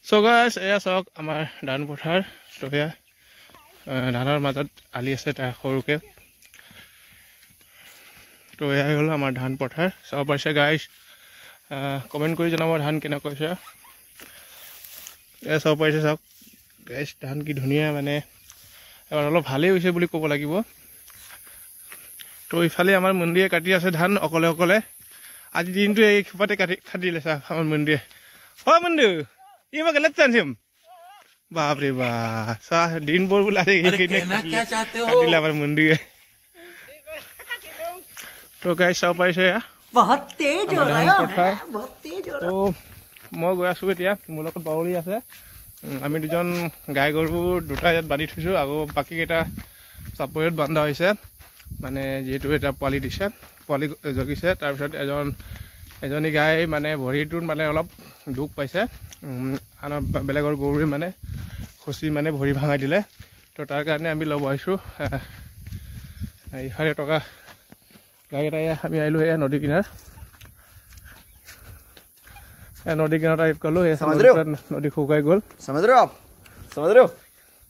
চ' গাইছ, এয়া চাওক আমাৰ ধান পথাৰ। তো এয়া ধানৰ মাজত আলি আছে তাৰ সৰুকৈ। তো এয়াই হ'ল আমাৰ ধান পথাৰ, চাব পাৰিছে গাইছ। কমেণ্ট কৰি জনাব ধান কেনেকুৱা হৈছে। এয়া চাব পাৰিছে, চাওক গাইছ, ধান কি ধুনীয়া, মানে এবাৰ অলপ ভালেই হৈছে বুলি ক'ব লাগিব। তো ইফালে আমাৰ মন্দিৰে কাটি আছে ধান অকলে অকলে। আজি দিনটো এই খোপাতে কাটি খাটিলে চা আমাৰ মন্দিৰে। অ' মন্দিৰ ইমাকে লেট বাপৰে বা, চাহ দিনবোৰ বোলে আজি কাটিলে আমাৰ মন্দিৰে। তো গাইছ চাব পাৰিছে এয়া ধান পথাৰ। তো মই গৈ আছোঁ এতিয়া, মোৰ লগত বাউৰী আছে। আমি দুজন গাই গৰু দুটা ইয়াত বান্ধি থৈছোঁ, আৰু বাকীকেইটা চাপৰিত বান্ধা হৈছে। মানে যিহেতু এটা পোৱালি দিছে, পোৱালি জগিছে। তাৰপিছত এজনী গাই মানে ভৰিটোত মানে অলপ দুখ পাইছে, আনৰ বেলেগৰ গৰুৱে মানে খুচি মানে ভৰি ভাঙাই দিলে। তো তাৰ কাৰণে আমি ল'ব আহিছোঁ ইফালে টকা গাইকেইটা। আমি আহিলোঁ এয়া নদী কিনাৰ, নদী কিনাৰত আহি গ'লোঁ। নদী শুকাই গ'ল,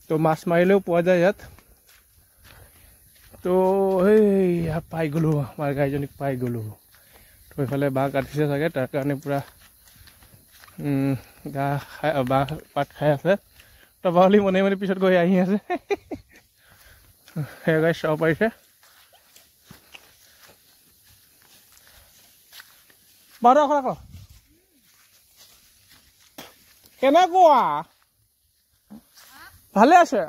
তো মাছ মাৰিলেও পোৱা যায় ইয়াত। তো সেই পাই গ'লোঁ, আমাৰ গাইজনীক পাই গ'লোঁ। তো এইফালে বাঁহ কাটিছে চাগে, তাৰ কাৰণে পূৰা গা খাই বাঁহ পাত খাই আছে। তো বাউলি মনে মনে পিছত গৈ আহি আছে। সেই গাই চাব পাৰিছে। বাৰু কেনেকুৱা ভালে আছে?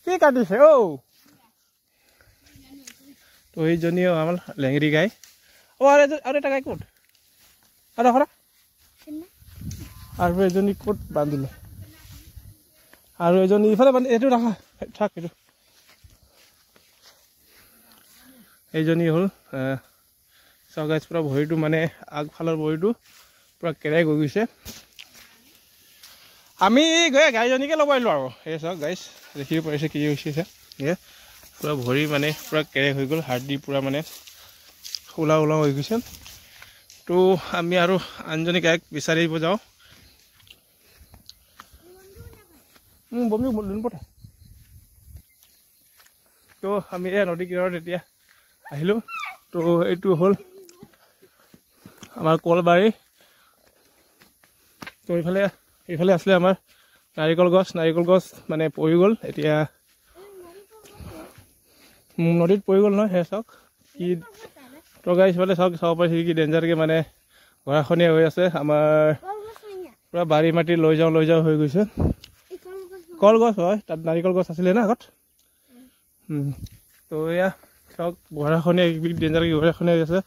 কি কাটিছে অ'? তো এইজনীও আমাৰ লেঙেৰি গাই। অ' আৰু এটা গাই ক'ত? আৰু আৰু এজনী ক'ত বান্ধিলে? আৰু এজনী ইফালে বান্ধি, এইটো ৰাখা থাক, এইটো এইজনী হ'ল। চাওক গাইছ, পূৰা ভৰিটো মানে আগফালৰ ভৰিটো পূৰা কেৰেক হৈ গৈছে। আমি গৈ গাইজনীকে ল'ব আহিলোঁ আৰু। এই চাওক গাইছ, দেখিব পাৰিছে কি হৈছে। এই পূৰা ভৰি মানে পূৰা কেৰেক হৈ গ'ল, হাৰ্ডি পূৰা মানে ওলাও ওলাও হৈ গৈছে। তো আমি আৰু আনজনী গাইক বিচাৰিব যাওঁ। বমি পঠা। তো আমি এই নদী কিনাৰত এতিয়া আহিলোঁ। তো এইটো হ'ল আমাৰ কলবাৰী। তো এইফালে আছিলে আমাৰ নাৰিকল গছ, নাৰিকল গছ মানে পৰি গ'ল, এতিয়া নদীত পৰি গ'ল নহয়। সেয়া চাওক কি। তো গাইছ ইফালে চাওক, চাব পাৰিছে কি ডেঞ্জাৰকৈ মানে গৰাখনীয়া হৈ আছে। আমাৰ পূৰা বাৰী মাটি লৈ যাওঁ লৈ যাওঁ হৈ গৈছে। কলগছ হয়, তাত নাৰিকল গছ আছিলে না আগত। তো এয়া চাওক গৰাখনীয়া, ডেঞ্জাৰকৈ গৰাখনীয়া হৈ আছে।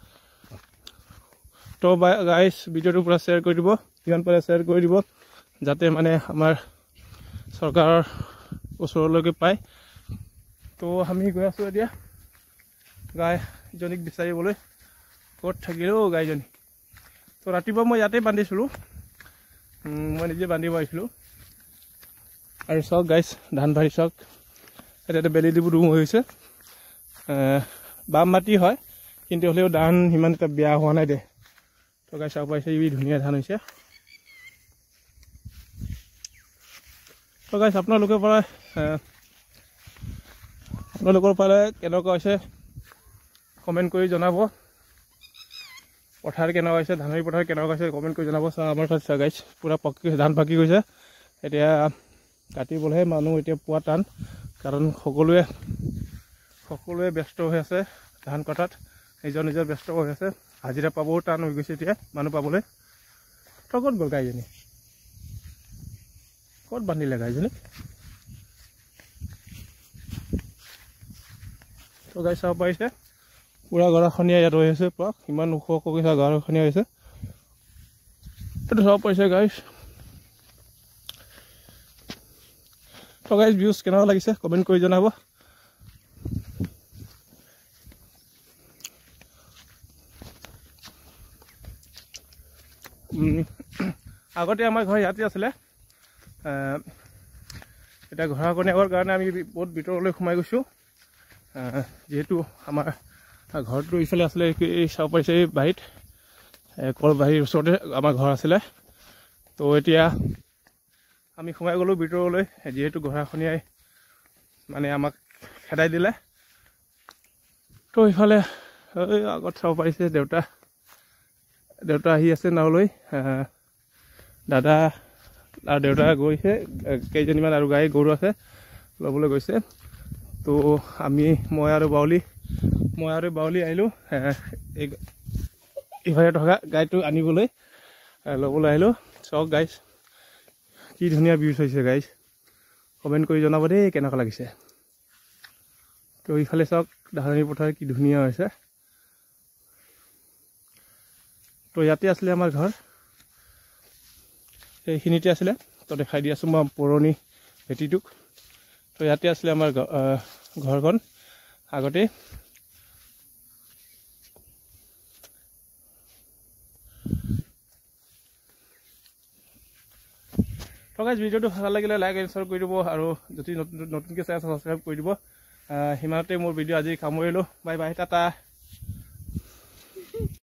তো গাইছ ভিডিঅ'টো পূৰা শ্বেয়াৰ কৰি দিব, যিমান পাৰে শ্বেয়াৰ কৰি দিব, যাতে মানে আমাৰ চৰকাৰৰ ওচৰলৈকে পায়। তো আমি গৈ আছোঁ এতিয়া গাইজনীক বিচাৰিবলৈ। ক'ত থাকিলেও গাইজনী। তো ৰাতিপুৱা মই ইয়াতে বান্ধিছিলোঁ, মই নিজে বান্ধিব আহিছিলোঁ। আৰু চাওক গাইছ, ধান বাৰী চাওক, এতিয়া বেলি দিব ৰুম হৈ গৈছে। বাম মাটি হয়, কিন্তু হ'লেও ধান সিমান এটা বেয়া হোৱা নাই দে। তো গাইছ চাব পাৰিছে ই ধুনীয়া ধান হৈছে। তো গাইছ আপোনালোকৰ পৰা আপোনালোকৰ ফালে কেনেকুৱা হৈছে কমেণ্ট কৰি জনাব। পথাৰ কেনেকুৱা হৈছে, ধাননি পথাৰ কেনেকুৱা হৈছে কমেণ্ট কৰি জনাব। চাওঁ আমাৰ ফালে চাওঁ গাইছ, পূৰা পকি ধান পাকি গৈছে। এতিয়া কাটিবলৈহে মানুহ এতিয়া পোৱা টান, কাৰণ সকলোৱে ব্যস্ত হৈ আছে ধান কটাত, নিজৰ নিজৰ ব্যস্ত হৈ আছে। হাজিৰা পাবও টান হৈ গৈছে এতিয়া মানুহ পাবলৈ। তো ক'ত গ'ল গাইজনী? ক'ত বান্ধিলে গাইজনী? তো গাই চাব পাৰিছে পূৰা গৰাখনীয়া ইয়াত হৈ আছে, পূৰা ইমান ওখ ওখকৈ গৰাখনীয়া হৈছে। এইটো চাব পাৰিছে গাইছ। তো গাইছ ভিউজ কেনেকুৱা লাগিছে কমেণ্ট কৰি জনাব। আগতে আমাৰ ঘৰ ইয়াতে আছিলে, এতিয়া গৰাখনীয়া কাৰণে আমি বহুত ভিতৰলৈ সোমাই গৈছোঁ। যিহেতু আমাৰ ঘৰটো ইফালে আছিলে, এই চাব পাৰিছে এই বাৰীত, কলবাৰীৰ ওচৰতে আমাৰ ঘৰ আছিলে। তো এতিয়া আমি সোমাই গ'লোঁ ভিতৰলৈ, যিহেতু গৰাখহনীয়াই মানে আমাক খেদাই দিলে। তো ইফালে এই আগত চাব পাৰিছে দেউতা, দেউতা আহি আছে নাওলৈ, দাদা আৰু দেউতা গৈছে, কেইজনীমান আৰু গাই গৰু আছে ল'বলৈ গৈছে। তো আমি মই আৰু বাউলি আহিলোঁ এই ইফালে থকা গাইটো আনিবলৈ, ল'বলৈ আহিলোঁ। চাওক গাইজ কি ধুনীয়া ভিউজ হৈছে গাইজ, কমেণ্ট কৰি জনাব দেই কেনেকুৱা লাগিছে। তো ইফালে চাওক ধাননি পথাৰ কি ধুনীয়া হৈছে। তো ইয়াতে আছিলে আমাৰ ঘৰ, সেইখিনিতে আছিলে। তো দেখাই দি আছোঁ মই পুৰণি ভেটিটোক। তো ইয়াতে আছিলে আমাৰ ঘৰখন আগতে। তো গাইজ ভিডিঅ'টো ভাল লাগিলে লাইক এণ্ড শ্বেয়াৰ কৰি দিব, আৰু যদি নতুনকৈ চাই ছাবস্ক্ৰাইব কৰি দিব। সিমানতে মোৰ ভিডিঅ' আজি সামৰিলোঁ। Bye bye, tata.